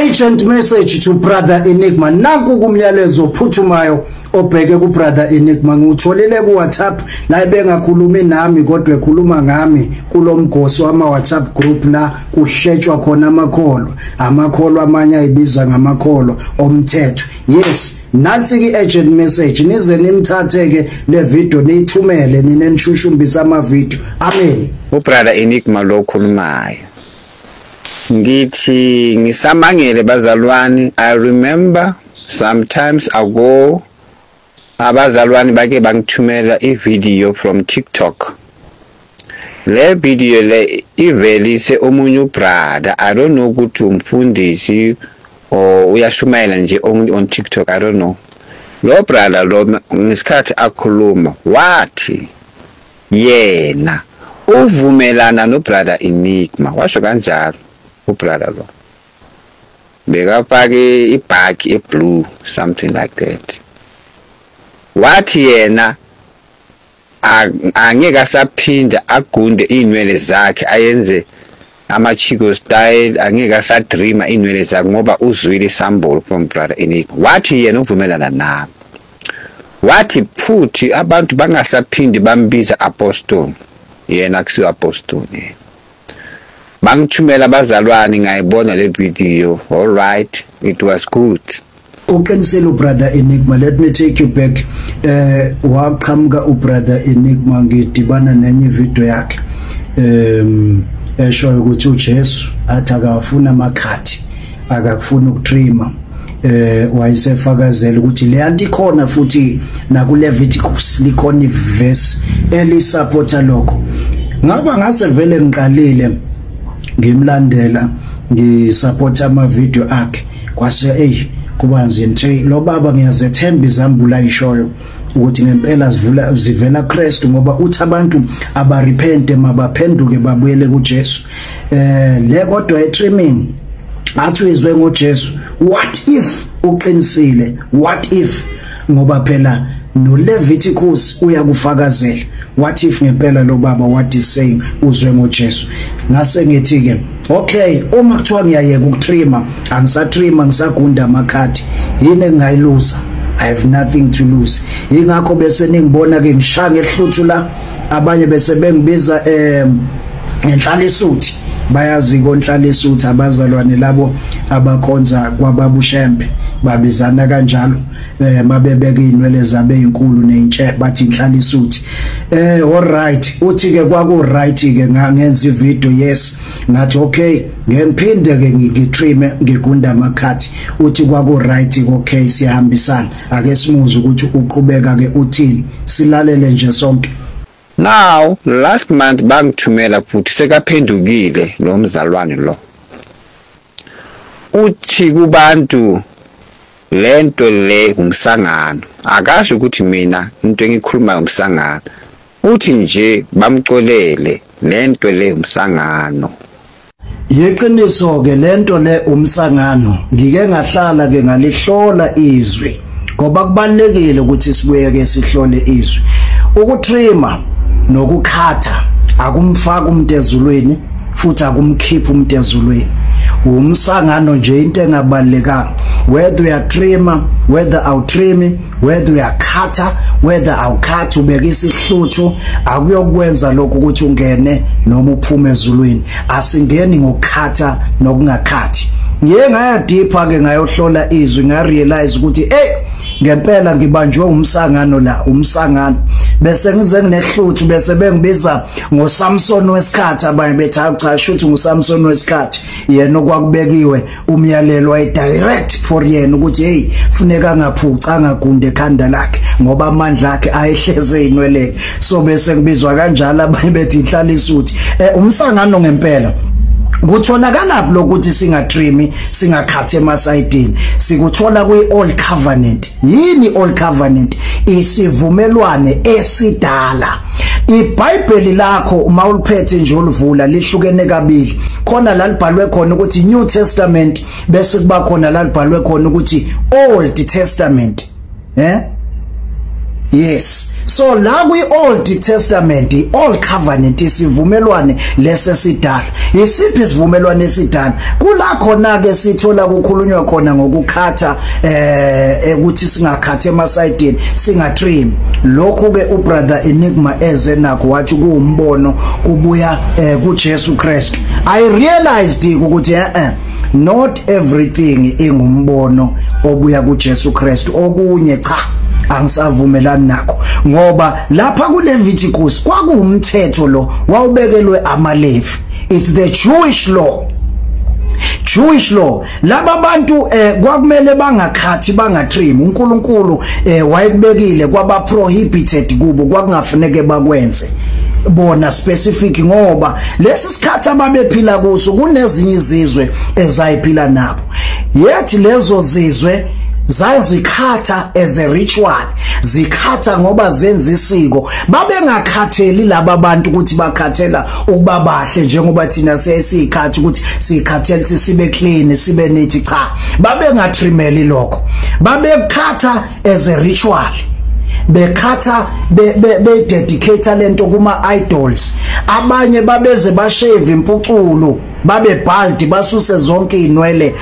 Urgent message to Brother Enigma. Nanku kumyalezo ophuthumayo obheke ku Brother Enigma. Ngiwutholile ku WhatsApp la bengakhulumi nami kodwa ekhuluma ngami kulomgosi wama WhatsApp group la kuhletshwa khona amakholwa. Amakholwa amanye ayibizwa ngamakholwa omthetho. Yes, nansi ke urgent message, nize nimthathe ke le video niyithumele nina nishushumbisa ama video. Amen. UBrother Enigma lo khulumayo. Ngithi ngisamangele bazalwane. I remember sometimes ago abazalwane bake bangithumela i-video from TikTok. Le video le ivelise omunye ubrother, I don't know ukuthi umfundisi or uyashumayela nje only on TikTok, I don't know. Lo brother lo ngesikhathi akhuluma wathi yena uvumelana no Brother Enigma, washo kanjalo ubrother lo. Bekafake ibhaki eblue, something like that. Wathi yena angeke asaphinda agunde inwele zakhe ayenze amachiko style, angeke asadreama inwele zakhe ngoba uzwile isambulo from Brother Enigma. Wathi yena uvumelana nami. Wathi futhi abantu bangasaphindi bambiza apostle, yena akusiyo apostle yena. Bangithumela abazalwane ngayibona le video. All right, it was good. Uqinisile uBrother Enigma. Let me take you back. Waqhamuka uBrother Enigma ngidibana nenye video yakhe eshoyo ukuthi uJesu athi akafuna amakhathi, akakufuna ukutrima. Wayesefakazela ukuthi le anti ikhona futhi naku Leviticus likhona iverse elisupporta lokho. Ngaba ngase vele ngiqalile ngimlandela ngisupport ama video akhe, kwase hey kubanzi nje lo baba ngiyazethemba izambula ishoyo ukuthi ngempela zivula zivela Kristu, ngoba uthi abantu abarepente mabaphenduke babuyele kuJesu. Le kodwa etrimming athi uyizwe ngoJesu. What if uqinisile? What if? Ngoba phela no Leviticus uyakufakazela. What if ngempela lo baba what is saying uzwe ngoJesu? Ngase ngithi ke okay, uma kuthiwa ngiyayeka ukutrima, angisatrima ngisagunda amakhathi, yini engayiluza? I have nothing to lose. Ingakho bese ningibona ke ngishaya ngehluthu la, abanye bese bengibiza ngenhlalisuthi. Bayazi konhlalisuthi abazalwane labo abakhonza kwababushembe babizana kanjalo, mabebeka inwele zabe inkulu nentshe bathi inhlalisuthi. All right, uthi ke kwaku right ke ngangenza ivideo. Yes, ngathi okay ngiphinde ke ngitrime ngigunda amakhathi. Uthi kwaku right, okay siyahambisana. Ake simuze ukuthi uqhubeka ke uthini, silalele nje sonke. Now last month bangithumela futhi sekaphendukile lo mzalwane lo. Uthi kubantu lento le umsangano, akasho ukuthi mina into engikhuluma umsangano, uthi nje bamcolele lento le umsangano. Yiqiniso ke lento le umsangano. Ngike ngahlala ke ngalihlola izwi, ngoba kubalekile ukuthi sibuye ke sihlole izwi. Ukutrima nokukhatha akumfaka umuntu ezulwini futhi akumkhipha umuntu ezulwini. Umsangano nje into engabalekanga. Whether you are trimmer, whether awutrimi, whether you are cutter, whether awukhathi ubeka isihluthu, akuyokwenza lokho ukuthi ungene noma uphume ezulwini. Asingeni ngokukhatha nokungakhathi. Ngiye ngaya deeper ke ngayohlola izwi, ngarealize ukuthi hey ngempela ngibanjwe umsangano la, umsangano. Bese ngize nginehluthu, bese bengibiza ngoSamson wesikhathi, abanye bethi cha shuthi nguSamson wesikhathi, yena okwakubekiwe umyalelo waye direct for yena ukuthi hey funeka angaphuca angagunde ekhanda lakhe ngoba amandla akhe ayehleze inweleke. So bese ngibizwa kanjalo, abanye bethi inhlalisuthi. Umsangano ngempela kutholakala lokuthi singatrimi singakhathi emasayidini, sikuthola kwi Old Covenant. Yini Old Covenant? Isivumelwane esidala. iBhayibheli lakho uma uliphethe nje ulivula lihlukene kabili. Khona la libhalwe khona ukuthi New Testament, bese kuba khona la libhalwe khona ukuthi Old Testament. Yes. So la kwi Old Testament, i-Old Covenant, isivumelwane lesesidala. Isiphi isivumelwane esidala? Kula khona ke sithola kukhulunywa khona ngokukhatha, ukuthi singakhathi emasayidini, singatrim. Lokhu ke uBrother Enigma eze nakho wathi kuwumbono kubuya kuJesu Kristu. I realized ukuthi not everything ingumbono obuya kuJesu Kristu. Okunye cha, angisavumelani nakho, ngoba lapha kuLeviticus kwakuwumthetho lo wawubekelwe amaLevi. It's the Jewish law. Jewish law. Laba bantu kwakumele bangakhathi, bangatrim. uNkulunkulu wayekubekile kwaba prohibited kubo, kwakungafuneke bakwenze bona specific, ngoba lesi sikhathi ababephila kuso kunezinye izizwe ezayiphila nabo, yet lezo zizwe zazikhatha as a ritual, zikhatha ngoba zenza isiko. Babengakhatheli laba bantu ukuthi bakhathela ukuba bahle njengoba thina sesiyikhathi ukuthi sikhathela ukuthi sibe clean, sibe neat. Cha, babengatrimeli lokho, babekhatha as a ritual, bekhatha be dedicate lento kuma idols. Abanye babeze bashave impuculo, babe bald, basuse zonke inwele,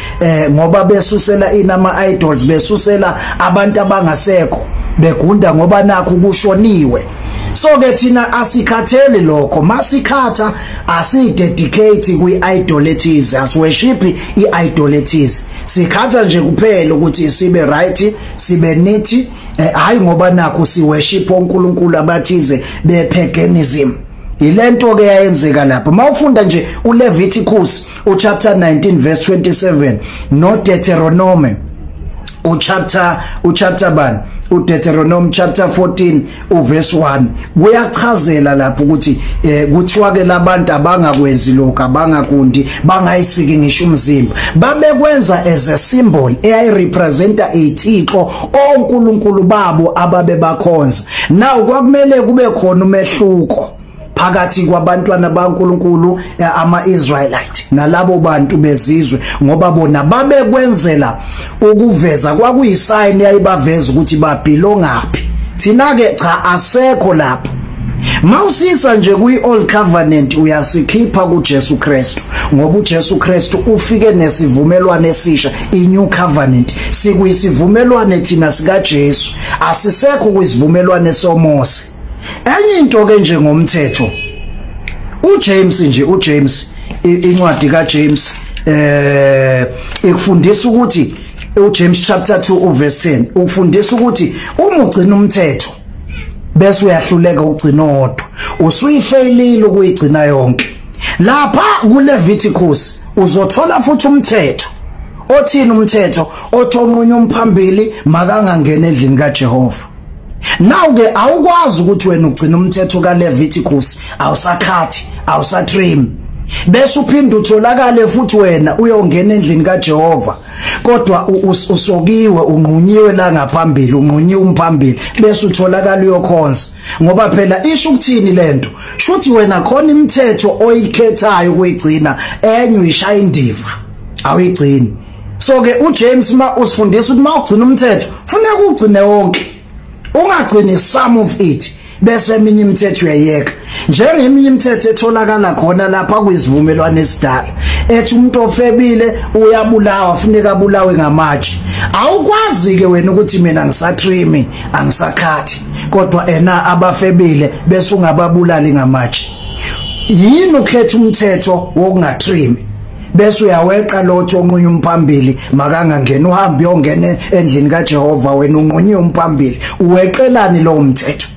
ngoba besusela inama idols, besusela abantu abangasekho, begunda ngoba nakho kushoniwe. So ke thina asikhatheli lokho, masikhatha asidedicate kwi-idol ethize, asiworship i-idol ethize. Sikhatha nje kuphela ukuthi sibe right, sibe neat, hayi ngoba nakho siworship onkulunkulu abathize bepaganism. Ilento ke yayenzeka lapha. Mawufunda nje uLeviticus uchapter 19 verse 27 no Deuteronomy uchapter bani, uDeuteronomy chapter 14 uverse 1, kuyachazela lapho ukuthi kuthiwa ke labantu abangakwenzi lokho, abangakundi, bangayisiki ngisho umzimba. Babekwenza as a symbol eyayirepresenta ithixo onkulunkulu babo ababebakhonza. Now kwakumele kube khona umehluko phakathi kwabantwana baNkulunkulu ama-Israelite nalabo bantu bezizwe, ngoba bona babekwenzela ukuveza, kwakuyisign yayibaveza ukuthi babelongaphi. Thina ke cha, asekho lapho. Mawusisa nje kwi-Old Covenant uyasikhipha kuJesu Kristu, ngoba uJesu Kristu ufike nesivumelwano esisha, i-New Covenant. Sikuyisivumelwano thina sikaJesu, asisekho kwisivumelwano soMose. Enye into ke nje ngomthetho, uJames nje, uJames, incwadi kaJames ikufundisa ukuthi, uJames chapter 2 uverse 10 ukufundisa ukuthi uma ugcina umthetho bese uyahluleka ukugcina odwa, usuyifeyilile ukuyigcina yonke. Lapha kuLeviticus uzothola futhi umthetho othini, umthetho othi onqunywa umphambili makangangena endlini kaJehova. Now ke awukwazi ukuthi wena ugcina umthetho kaLeviticus, awusakhathi, awusatrim, bese uphinde utholakale futhi wena uyongena endlini kaJehova, kodwa usokiwe, unqunyiwe la ngaphambili, unqunyiwe umphambili, bese utholakala uyokhonza. Ngoba phela isho ukuthini lento? Shuthi wena khona imithetho oyikhethayo ukuyigcina, enye uyishaya indiva, awuyigcini. So ke uJames ma usifundisa ukuthi mawugcina umthetho funeka ugcine wonke, ungagcini some of it bese eminye imithetho uyayeka. Njengeminye imithetho etholakala khona lapha kwisivumelwano esidala ethi umuntu ofebile uyabulawa, funeka abulawe ngamatshe. Awukwazi ke wena ukuthi mina ngisatrimi, angisakhathi, kodwa ena abafebile bese ungababulali ngamatshe. Yini ukhetha umthetho wokungatrimi bese uyaweqa lotho onqunywa umphambili makangangena, uhambe uyongena endlini kaJehova wena unqunyiwe umphambili, uweqelani lo mthetho?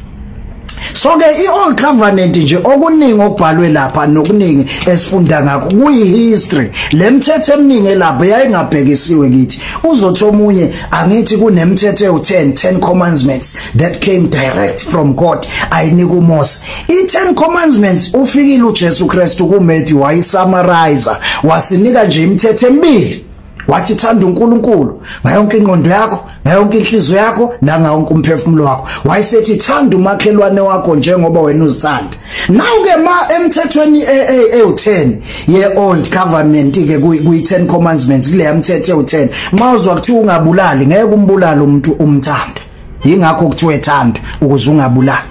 So ke i-Old Covenant nje okuningi okubhalwe lapha nokuningi esifunda ngakho kuyi-history. Le mithetho eminingi lapha yayingabhekisiwe kithi. Uzothi omunye angithi kunemithetho ewu-10, 10 commandments that came direct from God, ayinika uMose. I-10 commandments ufikile uJesu Kristu kuMatthew wayisummarize, wasinika nje imithetho emibili. Wathi thanda uNkulunkulu ngayo yonke ingqondo yakho, ngayo yonke inhliziyo yakho, nangawo wonke umphefumulo wakho. Wayesethi thanda umakhelwane wakho njengoba wena uzithanda. Now ke ma emthethweni ewu10 ye Old Covenant ke kuyi 10 commandments, kule yamthetho ewu10, mawuzwa kuthiwa ungabulali, ngeke umbulale umuntu umthanda. Ingakho kuthiwe thanda ukuze ungabulali,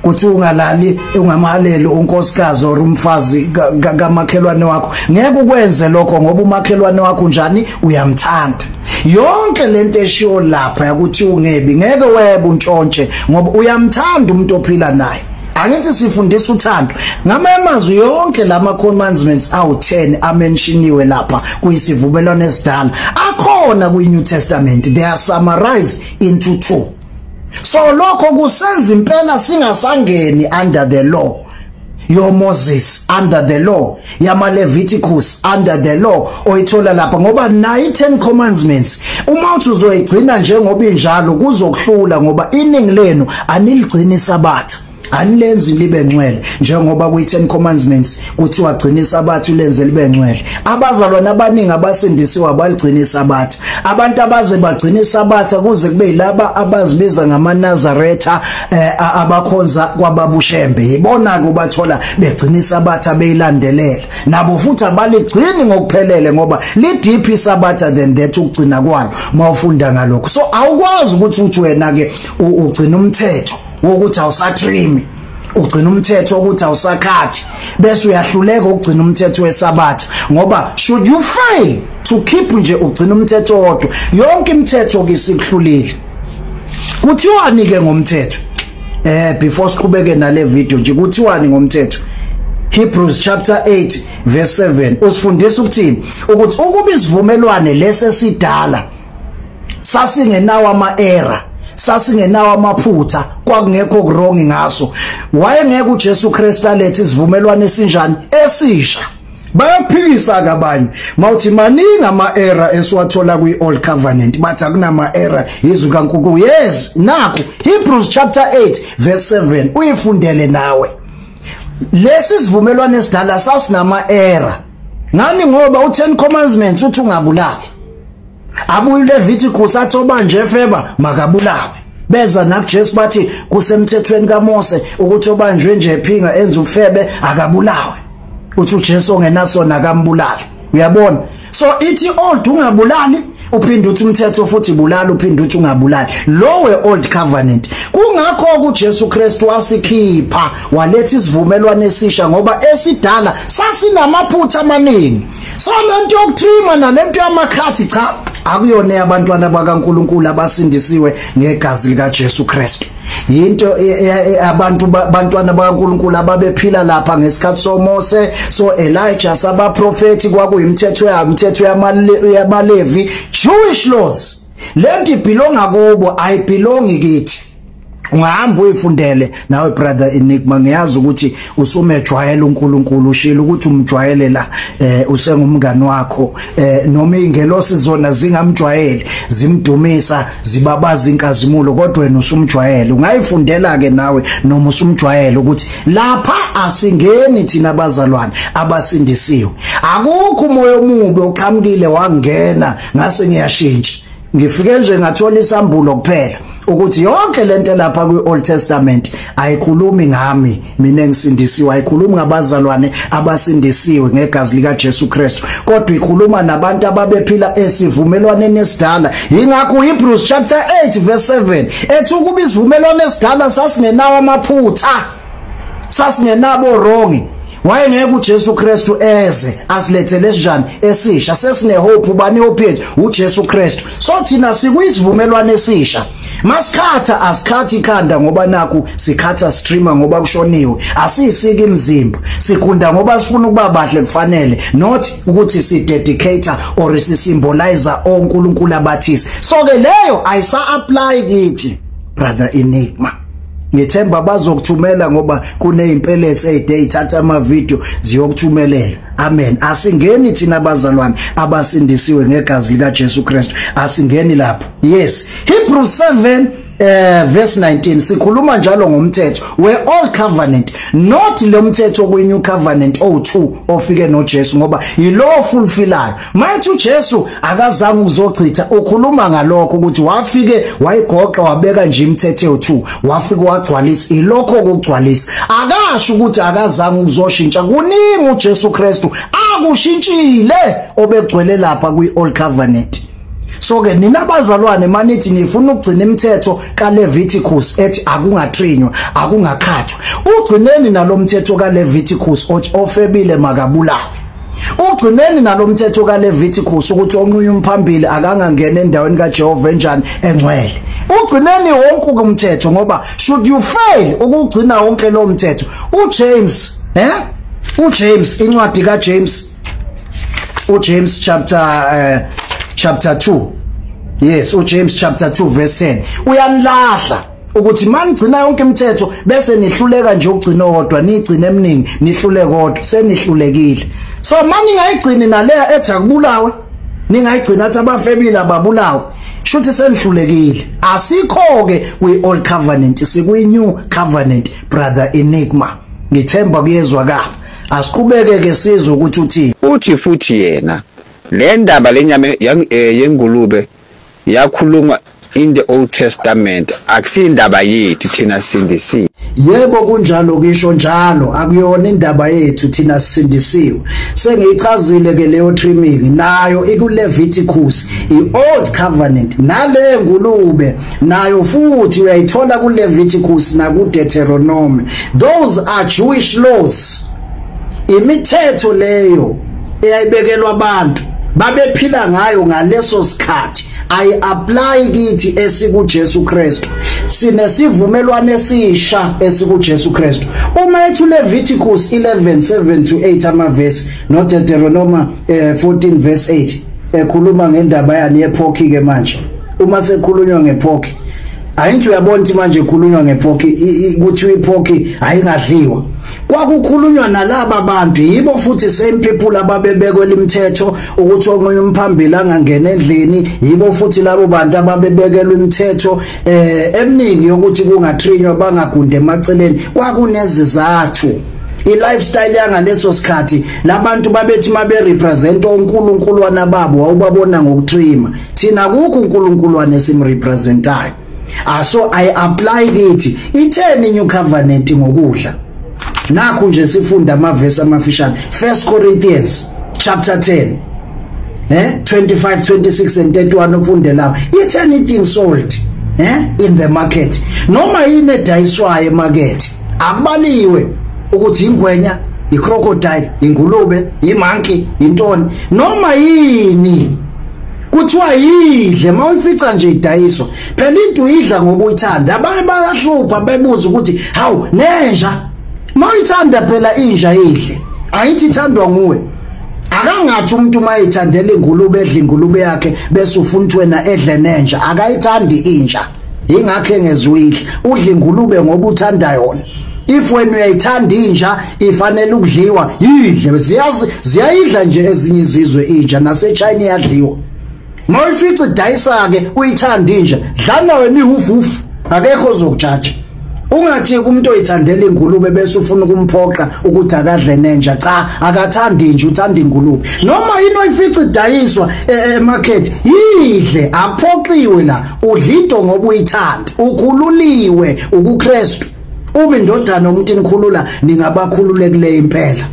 kuthi ungalali ungamhaleli unkosikazi or umfazi kamakhelwane wakho. Ngeke ukwenze lokho ngoba umakhelwane wakho unjani, uyamthanda. Yonke lento eshiwo lapha ukuthi ungebi, ngeke webe untshontshe ngoba uyamthanda umuntu ophila naye. Angithi sifundisa uthando. Ngamanye amazwi yonke lama commandments awu10 amenshiniwe lapha kuyisivumelwano esidala akhona kwi New Testament, they are summarized into 2. So lokho kusenza impela singasangeni under the law yo Moses, under the law yama Leviticus, under the law oyithola lapha, ngoba nayi 10 commandments uma uthi uzoyigcina njengoba injalo kuzokuhlula, ngoba iningi lenu aniligcini isabatha, anilenzi libe ngcwele njengoba kuyi 10 commandments kuthiwa gcina isabatha ulenze libe ngcwele. Abazalwane abaningi abasindisiwe abaligcina isabatha. Abantu abaze bagcina isabatha kuze kube yilaba abazibiza ngamaNazaretha, abakhonza kwababushembe, yibona ke bathola begcina isabatha beyilandelela. Nabo futhi abaligcini ngokuphelele ngoba li deep isabatha than that ukugcina kwalo mawufunda ngalokho. So awukwazi ukuthi uthi wena ke ugcina umthetho wokuthi awusatrimi, ugcina umthetho ukuthi awusakhathi, bese uyahluleka ukugcina umthetho wesabatha, ngoba should you fail to keep nje ugcina umthetho wodwa, yonke imithetho ke isikuhlulile. Kuthiwani ke ngomthetho? Before siqhubeke nale video nje, kuthiwani ngomthetho? Hebrews chapter 8 verse 7 usifundisa ukuthini? Ukuthi ukuba isivumelwane lesesidala sasingenawo ama-error, sasingenawo amaphutha, kwakungekho wrong ngaso, wayengeke uJesu Kristu alethe isivumelwano esinjani esisha. Bayaphikisa ke abanye mawuthi maningi ama-error esiwathola kwi-Old Covenant, bathi akunama-error izwi kaNkulunkulu. Yes, nakho Hebrews chapter 8 verse 7 uyifundele nawe. Lesi sivumelwano esidala sasinama-error ngani? Ngoba u10 commandments uthi ungabulali, abuye uLeviticus athi obanje efeba makabulawe. Beza nakuJesu bathi kusemthethweni kaMose ukuthi obanjwe nje ephinga enza ufebe akabulawe, uthi uJesu ongenasona akambulali. Uyabona? So ithi old ungabulali, uphinde uthi umthetho futhi bulala, uphinde uthi ungabulali. Lo we Old Covenant. Kungakho uJesu Kristu wasikhipha waletha isivumelwano esisha, ngoba esidala sasinamaphutha amaningi. So lento yokutrima nalento yamakhathi cha, akuyona abantwana bakaNkuluNkulu abasindisiwe ngegazi lika Jesu Kristu. Yinto abantu bantwana bakaNkuluNkulu ababephila lapha ngesikhathi soMose, so Elijah, sabaprofeti, kwakuyimithetho yamithetho yamaLevi, Jewish laws. Lento ibelonga kubo, ayibelongi kithi. Ungahamba uyifundele nawe brother Enigma, ngiyazi ukuthi usumejwayela uNkulunkulu, ushilo ukuthi umjwayele la, usengumngani wakho, noma ingelosi zona zingamjwayeli zimdumisa zibabaza inkazimulo, kodwa wena usumjwayele. Ungayifundela ke nawe noma usumjwayele ukuthi lapha asingeni thina abazalwane abasindisiwe. Akukho umoya omubi oqhamukile wangena ngase ngiyashintsha, ngifike nje ngathola isambulo kuphela ukuthi yonke lento lapha kwi-Old Testament ayikhulumi ngami mina engisindisiwe, ayikhulumi ngabazalwane abasindisiwe ngegazi lika Jesu Kristu, kodwa ikhuluma nabantu ababephila esivumelwaneni esidala. Yingakho Hebrews chapter 8 verse 7 ethi ukuba isivumelwano esidala sasingenawo amaphutha, sasingenabo wrong, wayengeke uJesu Kristu eze asilethele esinjani esisha. Sesine hope, ubani hope yethu? uJesu Kristu. So thina sikuyisivumelwano esisha. Masikhatha asikhathi ikhanda ngoba nakhu sikhatha streamer ngoba kushoniwe, asiyisiki imizimba, sikhunda ngoba sifuna ukuba bahle kufanele, not ukuthi si dedicate or si symbolize oNkulunkulu abathise. So ke leyo ayisa apply kithi brother Enigma. Ngithemba bazokuthumela ngoba kunezimpelesi ezide ithatha ama video ziyokuthumelela. Amen. Asingeni thina abazalwane abasindisiwe ngegazi lika Jesu Kristu, asingeni lapho. Yes, Hebrews 7 verse 19 sikhuluma njalo ngomthetho we Old Covenant, not lo mthetho kwi New Covenant o2 ofike noJesu, ngoba yilo fulfillayo. Mayithi uJesu akazange ukuzochitha, ukhuluma ngalokho ukuthi wafike wayigoqa wabeka nje imithetho o2, wafike wagcwalisa, ilokho ukugcwalisa. Akasho ukuthi akazange ukuzoshintsha, kuningi uJesu Kristu akushintshile obegcwele lapha kwi Old Covenant. So ke nina bazalwane manithi nifuna ukugcina imithetho kaLeviticus ethi akungatrinywa, akungakhathwa, ugcineni nalomthetho kaLeviticus othi ofebile makabulawe. Ugcineni nalomthetho kaLeviticus ukuthi onqunywa umphambili akangangena endaweni kaJehova enjani engcwele. Ugcineni wonke umthetho, ngoba should you fail ukugcina wonke lo mthetho, uJames uJames, incwadi kaJames, uJames chapter chapter 2, yes, uJames chapter 2 verse 10 uyanilahla ukuthi manigcina yonke imithetho bese nihluleka nje ukugcina odwa, nigcine eminingi nihlule kodwa, senihlulekile. So maningayigcini naleya ethi akubulawe, ningayigcina athi abafebile ababulawe, shuthi senihlulekile. Asikho ke kwi old covenant, sikwi new covenant, brother Enigma. Ngithemba kuyezwakala. Asiqhubeke ke sizwe ukuthi uthini. Uthi futhi yena le ndaba lenyama yengulube yakhuluma in the Old Testament, akusindaba yethu thina sindisiwe. Yebo kunjalo, kisho njalo, akuyona indaba yethu thina sindisiwe. Sengiyichazile ke leyo trimming nayo ikuLeviticus, iOld Covenant, nale ngulube nayo futhi uyayithola kuLeviticus nakuDeuteronomy. Those are Jewish laws, imithetho leyo eyayibekelwa abantu babephila ngayo ngaleso sikhathi. Ayi apply kithi esikuJesu Kristu. Sinesivumelwano esisha esikuJesu Kristu. Uma ethu Leviticus 11:7-8 amavesi no Deuteronomy 14 verse 8 ekhuluma ngendaba yani yepork ke manje. Uma sekukhulunywa ngepork, ayinthi uyabona ukuthi manje kukhulunywa ngepork, ukuthi ipork ayingadliwa. Kwakukhulunywa nalaba bantu, yibo futhi same people ababebekwe imithetho ukuthi omunye umphambili angangena endlini, yibo futhi labo bantu ababebekelwe imithetho eminingi yokuthi kungatrinywa, bangagunde emaceleni. Kwakunezizathu, i-lifestyle yangaleso sikhathi labantu babethi mabe represent oNkulunkuluwana babo wawubabona ngokutrima. Thina kukho uNkulunkuluwana esimrepresentayo. So I apply kithi. Itheni new covenant ngokudla? Nakho nje sifunda amavesi amafishane. 1 Corinthians chapter 10 25, 26 and 31 ufunde lapho. It's anything sold in the market, noma yini edayiswayo emarket, akubaliwe ukuthi ingwenya, icrocodile, ingulube, imonkey, intoni, noma yini kuthiwa yidle. Mawuyifica nje idayiswa, phela into uyidla ngoba uyithanda. Abanye bayahlupha bebuza ukuthi hawu nenja, mawuyithanda phela inja idle, ayithi ithandwa nguwe. Akangathi umuntu mayithandela ingulube edla ingulube yakhe bese ufuna ukuthi wena edle nenja. Akayithandi inja, ingakho engezuyidla. Udla ingulube ngoba uthanda yona. If wena uyayithanda inja ifanele ukudliwa, yidle. Ziyayidla nje ezinye izizwe inja, naseChina iyadliwa. Mawuyifica idayisa ke uyithanda inja, dlana wena ihufufu, akekho ozokujaja. Ungathi kumuntu oyithandela ingulube bese ufuna ukumphoqa ukuthi akadle nenja. Cha, akathandi inja, uthanda ingulube. Noma yini oyifica idayiswa emarket, yidle, aphoqiwe la. Udla into ngoba uyithanda, ukhululiwe ukuKristu. Ube indodana umuntu inikhulula, ningabakhululekileyo impela.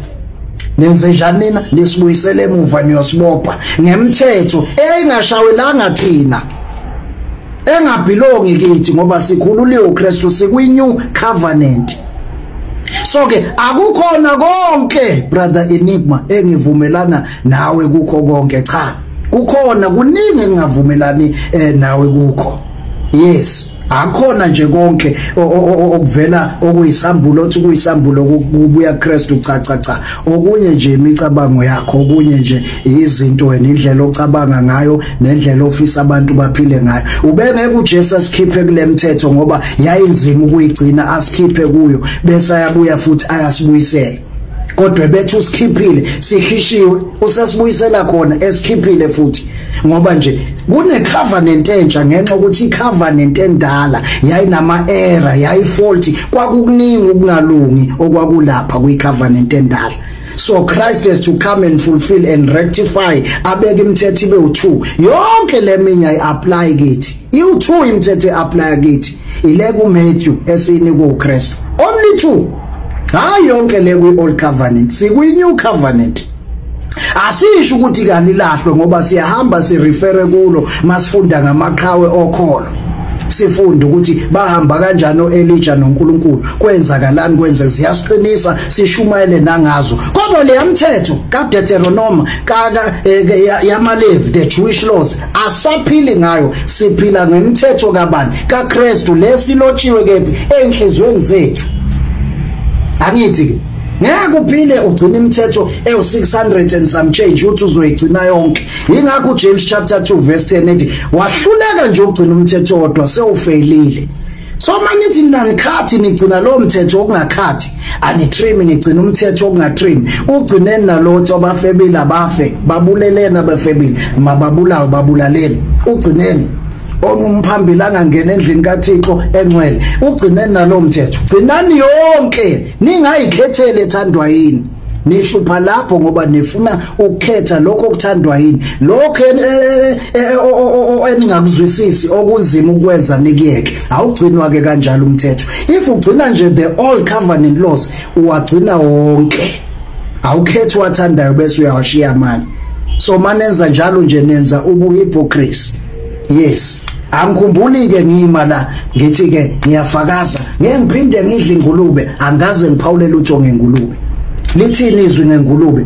Nenze njani nina? Nisibuyisele emuva, niyosibopha ngemthetho eyingashawelanga thina, engabhilongi kithi, ngoba sikhululiwe uKristu, sikwi new covenant. So ke akukhona konke, brother Enigma, engivumelana nawe kukho konke. Cha, kukhona kuningi engingavumelani nawe kukho. Yes, akhona nje konke okuvela okuyisambulo, othi kuyisambulo kubuya kuKristu. Cha cha cha, okunye nje imicabango yakho, okunye nje izinto wena, indlela ocabanga ngayo nendlela ofisa abantu baphile ngayo. Ubengeke uJesu asikhiphe kule mthetho ngoba yayinzima ukuyigcina, asikhiphe kuyo bese ayabuya futhi ayasibuyisela. Kodwa bethu usikhiphile, sihishiwe, usesibuyisela khona esikhiphile futhi, ngoba nje kune covenant entsha. Ngenxa ukuthi icovenant endala yayinama error, yayifaulty, kwakukuningi ukungalungi okwakulapha kwicovenant endala. So Christ has to come and fulfill and rectify, abeke imithetho ibe u2. Yonke leminye ayiapply kithi, iu2 imithetho apply kithi, ile ku Matthew esinikwe uKristu, only 2. Hayi yonke le kwi old covenant, sikwi new covenant. Asisho ukuthi kalilahlwe ngoba siyahamba sirefere kulo masifunda ngamaqhawe okholo, sifunda ukuthi bahamba kanjani oElijah noNkulunkulu, kwenzakalani, kwenze siyasiqinisa sishumayele nangazo. Kodwa le yamthetho kaDeuteronomy yamaLevi, the Jewish laws, asaphili ngayo, siphila ngemthetho kabani? KaKristu, lesilotshiwe kephi? Enhlizweni zethu. Angithi ke ngeke uphile ugcina imithetho ewu600 and some change uthi uzoyigcina yonke. Ingakho uJames chapter 2 verse 10 ethi wahluleka nje ukugcina umthetho odwa sewufailile. So manithi nanikhathi nigcina lo mthetho okungakhathi, anitrim nigcina umthetho okungatrim, ugcineni nalotho abafebile abafe, babulelene abafebile, mababulawe babulaleni, ugcineni ongumphambili angangena endlini kaThixo engcwele, ugcineni nalo mthetho. Gcinani yonke, ningayikhethele ethandwa yini. Nihlupha lapho ngoba nifuna ukukhetha lokho okuthandwa yini, lokho eningakuzwisisi okunzima ukwenza nikuyeke. Awugcinwa ke kanjalo umthetho. If ugcina nje the old covenant laws, uwagcina wonke, awukhethi wathandayo bese uyawashiya manje. So manenza njalo nje nenza ubuhypocrisy. Yes, angikhumbuli ke ngima la ngithi ke ngiyafakaza ngeke ngiphinde ngidle ingulube, angaze ngiphawule lutho ngengulube. Lithini izwi ngengulube?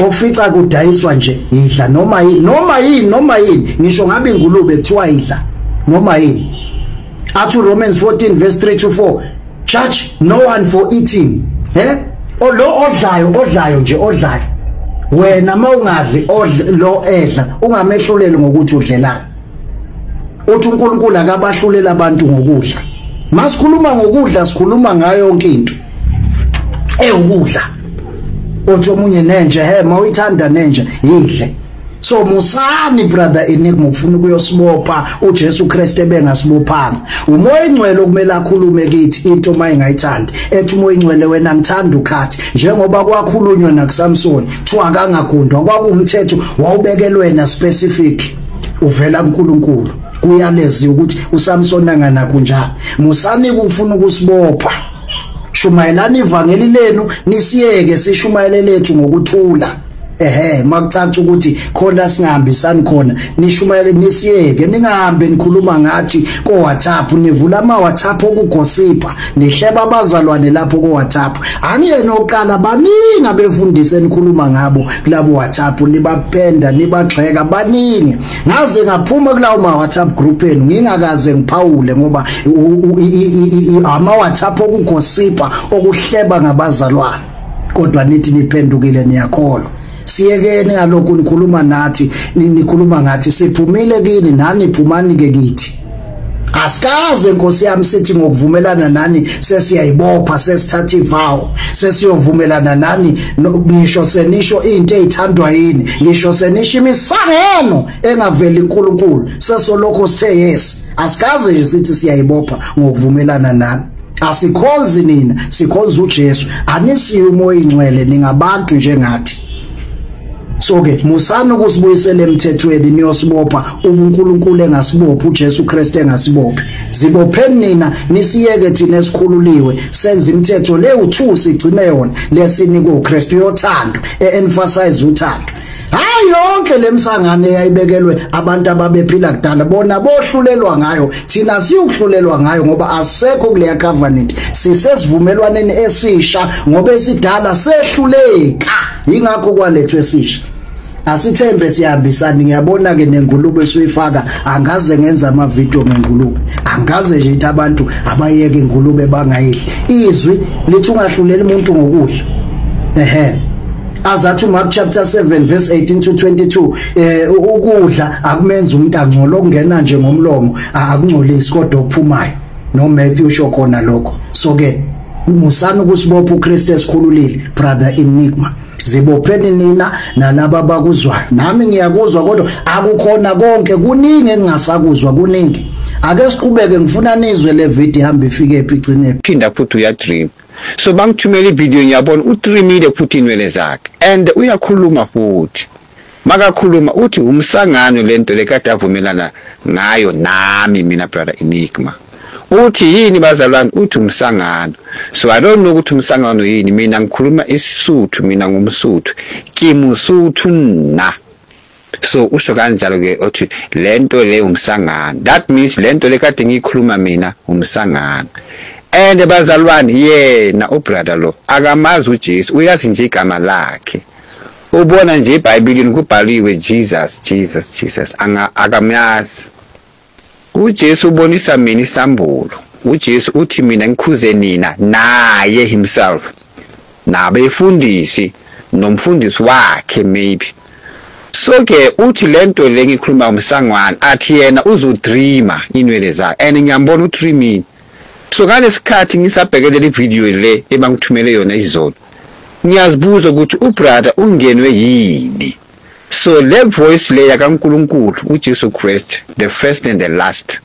Ofica kudayiswa nje idla noma yini, noma yini, noma yini, ngisho ngabe ingulube kuthiwa idla noma yini. Athi Romans 14 verse 3 to 4, judge no one for eating. Lo odlayo, odlayo nje, odlayo. Wena mawungadli lo edla ungamehluleli ngokuthi udlelani. Uthi uNkulunkulu akabahlulela abantu ngokudla. Masikhuluma ngokudla sikhuluma ngayo yonke into ewukudla. Uthi omunye nenje, he mawuyithanda nenje yidle. So musani brother Enigma ufuna ukuyosibopha uJesu Kristu ebengasibophanga. Umoya ingcwele okumele akhulume kithi into mayingayithandi. Ethi umoya ingcwele wena ngithanda ukhathi, njengoba kwakhulunywa nakuSamson kuthiwa akangagundwa, kwakuwumthetho wawubekelwe na specific uvela kuNkulunkulu. Kuyalezi ukuthi uSamson anganakho njani. Musani ukufuna ukusibopha. Shumayelani ivangeli lenu nisiyeke sishumayele lethu ngokuthula. Ehe, makucaca ukuthi khona singahambisani khona, nishumayele nisiyeke, ningahambe nikhuluma ngathi ko WhatsApp, nivula ama WhatsApp okugosipha, nihleba abazalwane lapho ko WhatsApp. Angiyena oqala, baningi abefundisi enikhuluma ngabo kulabo WhatsApp, nibapenda nibagxeka baningi. Ngaze ngaphuma kulawo ma WhatsApp group enu ngingakaze ngiphawule ngoba ama WhatsApp okugosipha okuhleba ngabazalwane. Kodwa nithi niphendukile niyakholwa. Siyekeni ngalokhu nikhuluma nathi, nikhuluma ngathi siphumile kini, nani phumani ke kithi. Asikaze Nkosi yami sithi ngokuvumelana nani sesiyayibopha, sesithatha ivow, sesiyovumelana nani, ngisho senisho into ezithandwa yini, ngisho senisho imisangeno engaveli uNkulunkulu, sesolokho sithe yes. Asikaze nje sithi siyayibopha ngokuvumelana nani. Asikhonzi nina, sikhonza uJesu. Anisiyo umoya ingcwele, ningabantu njengathi. So ke musani ukusibuyisela emthethweni niyosibopha uNkulunkulu engasibophi, uJesu Kristu engasibophi. Zibopheni nina nisiyeke thina esikhululiwe, senze imithetho le u2 sigcine yona lesinikwe uKristu yothando, e-emphasize uthando. Hayi yonke lemsangane eyayibekelwe abantu ababephila kudala, bona bohlulelwa ngayo, thina siyuhlulelwa ngayo ngoba asekho kuleya covenant, sisesivumelwaneni esisha ngoba esidala sehluleka, ingakho kwalethwe esisha. Asithembe siyahambisana. Ngiyabona ke nengulube esuyifaka, angaze ngenza ama video ngengulube, angaze nje ithi abantu abayeke ingulube bangayidli. Izwi lithi ungahluleli umuntu ngokudla. Ehe, azathi Mark chapter 7 verse 18 to 22, ukudla akumenza umuntu angcolo, okungena nje ngomlomo akungcolisi kodwa okuphumayo. No Matthew usho khona lokho. So ke musani ukusibopha uKristu esikhululile brother Enigma. Zibopheni nina nalaba abakuzwayo. Nami ngiyakuzwa kodwa akukhona konke, kuningi engingasakuzwa, kuningi. Ake siqhubeke, ngifuna nizwe le video ihambe ifike phi igcine. Phinda futhi uyadream. So bangithumela ivideo, ngiyabona utrimile futhi inwele zakhe and uyakhuluma futhi. Makakhuluma uthi umsangano lento lekade avumelana ngayo nami mina brother Enigma. Uthi yini bazalwane? Uthi umsangano. So I don't know ukuthi umsangano yini. Mina ngikhuluma isiSuthu, mina ngumSuthu, ke Mosotho nna. So usho kanjalo ke othi lento le umsangano. That means lento le kade ngiyikhuluma mina umsangano. And bazalwane, yena ubrother lo akamazi uJesu, uyazi nje igama lakhe. Ubona nje eBhayibhelini kubhaliwe Jesus, Jesus, Jesus, akamazi. uJesu ubonisa mina isambulo. uJesu uthi mina ngikhuze nina naye himself, nabefundisi nomfundisi wakhe maybe. So ke uthi lento le ngikhuluma umsangwana, athi yena uzodreama inwele zakhe, and ngiyambona udreaming. So ngalesikhathi ngisabhekelela ivideo le ebangithumele yona izolo, ngiyazibuza ukuthi ubrother ungenwe yini. So le voice le yakaNkulunkulu uJesu Christ, the first and the last,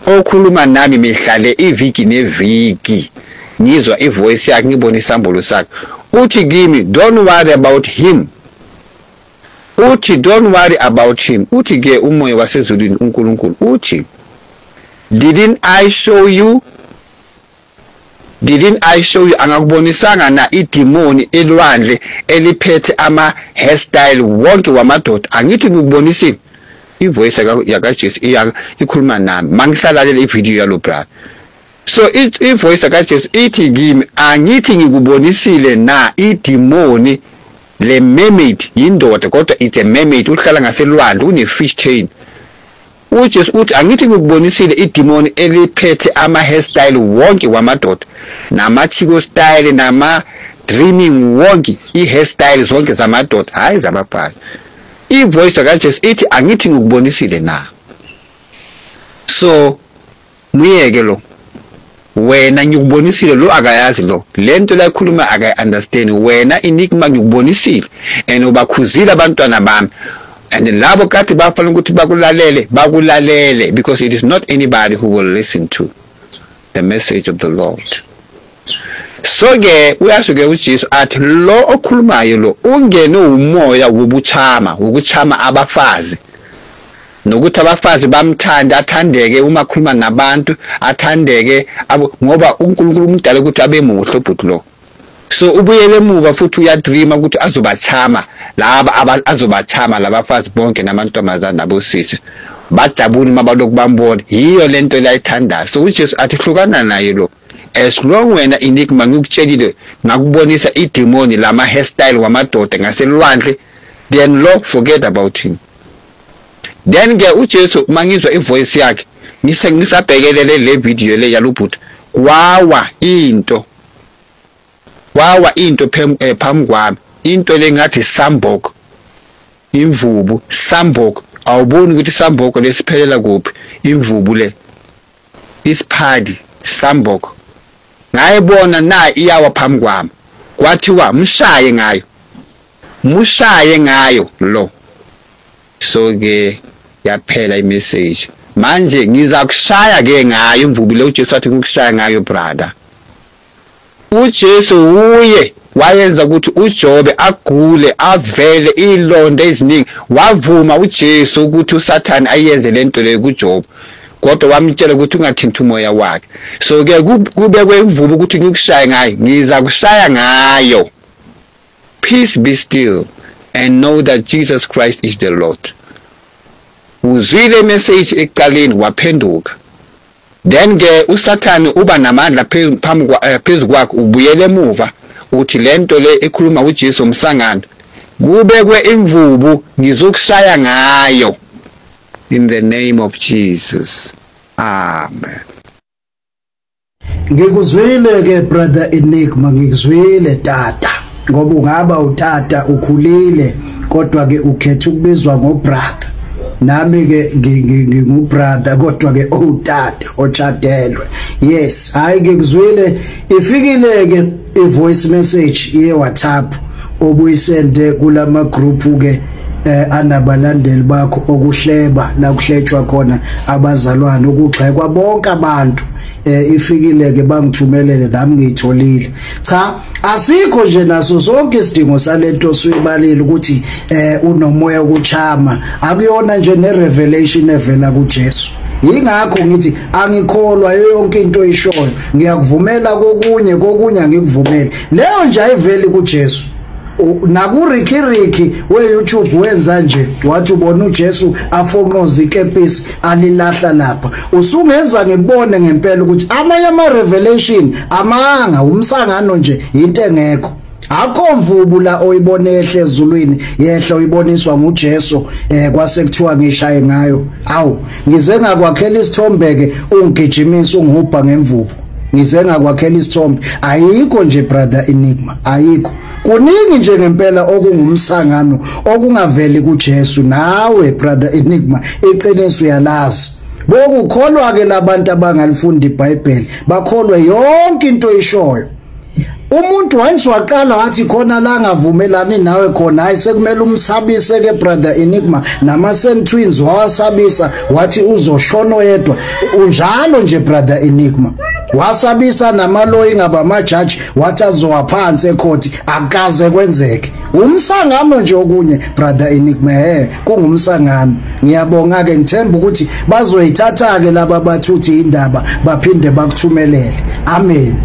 okhuluma nami mihla le, iviki neviki, ngizwa ivoice yakhe, ngibona isambulo sakhe. Uthi kimi don't worry about him. Uthi don't worry about him. Uthi ke umoya wasezulwini uNkulunkulu uthi, didn't I show you? Didn't I show you? Angakubonisanga na idemoni elwandle eliphethe ama hairstyle wonke wamadoda? Angithi ngikubonisile. Ivoice yakaJesu ikhuluma nami mangisalalela ivideo yalo brother. So ivoice yakaJesu ithi kimi, angithi ngikubonisile na idemoni le mermaid, yindoda kodwa it's a mermaid, uhlala ngaselwandle, une fish chain. uJesu uthi angithi ngikubonisile idemoni eliphethe ama hairstyle wonke wamadoda, nama chiko style, nama dreaming wonke, i hairstyle zonke zamadoda, hayi zabafazi. Ivoice kaJesu ithi angithi ngikubonisile na. So muyeke lo, wena ngikubonisile, lo akayazi lo lento la ikhuluma akayi understand. Wena enigma ngikubonisile and ubakhuzile abantwana bami, and labo kade bafanele ukuthi bakulalele, bakulalele, because it is not anybody who will listen to the message of the Lord. So ke uyasho ke uJesu athi lo okhulumayo lo ungene umoya wobuchama, ukuchama abafazi, nokuthi abafazi bamthanda, athandeke uma khuluma nabantu, athandeke ngoba uNkulunkulu umdala ukuthi abe muhle ubhuti lo. So ubuyele emuva futhi uyadreama ukuthi azobachama laba, azobachama labafazi bonke namantombazana nabosisi, bajabule uma balokhu bambona. Yiyo lento layithandayo. So uJesu athi hlukana naye lo. As long wena enigma ngikutshelile ngakubonisa idemoni lama hairstyle wamadoda ngaselwandle, then lo forget about him. Then ke uJesu mangizwa ivoice yakhe, ngisabhekelele le video le yalubhuti, wawa into, wawa into phambi kwami, into lengathi samboko, imvubu, samboko. Awuboni ukuthi samboko lesiphelela kuphi? Imvubu le isiphadi samboko, ngayibona na iyawa phambi kwami, kwathiwa mshaye ngayo, mushaye ngayo lo. So ke yaphela imessage. Manje ngizakushaya ke ngayo imvubu le uJesu athi ngikushaya ngayo brother. uJesu uye wayenza ukuthi uJobe agule, avele ilonda eziningi. Wavuma uJesu ukuthi uSathane ayenze lento le kuJobe, kodwa wamtshela ukuthi ungathinti umoya wakhe. So ke kubekwe imvubu ukuthi ngikushaye ngayo, ngizakushaya ngayo. Peace be still and know that Jesus Christ is the Lord. Uzwile message ekuqaleni waphenduka. Then ke uSathane uba namandla phezu kwakhe, ubuyele emuva uthi lento le ekhuluma uJesu umsangano, kubekwe imvubu ngizokushaya ngayo. In the name of Jesus. Amen. Ngikuzwile ke brother Enigma, ngikuzwile tata, ngoba ungaba utata ukhulile kodwa ke ukhetha ukubizwa ngobrother. Nami ke ngingubrother kodwa ke utata otshadelwe. Yes, hayi ngikuzwile. Ifikile ke i-voice message ye WhatsApp obuyisende kulama group ke anabalandeli bakho okuhleba la kuhletshwa khona abazalwane, ukugxekwa bonke abantu. Ifikile ke bangithumelele nami ngiyitholile. Cha, asikho nje naso sonke isidingo salento suyibalile ukuthi unomoya ukuchama. Akuyona nje ne revelation evela kuJesu. Ingakho ngithi angikholwa yonke into oyishoyo, ngiyakuvumela kokunye, kokunye angikuvumeli. Leyo nje ayiveli kuJesu. Naku Ricky Ricky we YouTube wenza nje, wathi ubona uJesu afonqoza ikepisi alilahla lapha. Usungenza ngibone ngempela ukuthi amanye ama revelation amanga, umsangano nje, into engekho. Akho mvubu la oyibone ehle ezulwini, yehla uyiboniswa nguJesu, kwase kuthiwa ngishaye ngayo. Awu, ngize ngakwakhela isithombeke, ungigijimisa ungihubha ngemvubu. Ngize ngakwakhela isithombe. Ayikho nje brother Enigma, ayikho. Kuningi nje ngempela okungumsangano okungaveli kuJesu. Nawe brother Enigma iqiniso uyalazi. Bokukholwa ke labantu abangalifunda iBhayibheli, bakholwe yonke into oyishoyo. Umuntu once waqala wathi khona la ngavumelani nawe khona, hayi sekumele umsabise ke brother Enigma. Nama Saint Twins wawasabisa wathi uzoshona yedwa. Unjalo nje brother Enigma, wasabisa namaloyi ngabamajaji wathi azowaphansi ecourt, akaze kwenzeke. Umsangano nje okunye brother Enigma, kungumsangano. Ngiyabonga ke, ngithemba ukuthi bazoyithatha ke laba bathuthi indaba baphinde bakuthumelele. Amen.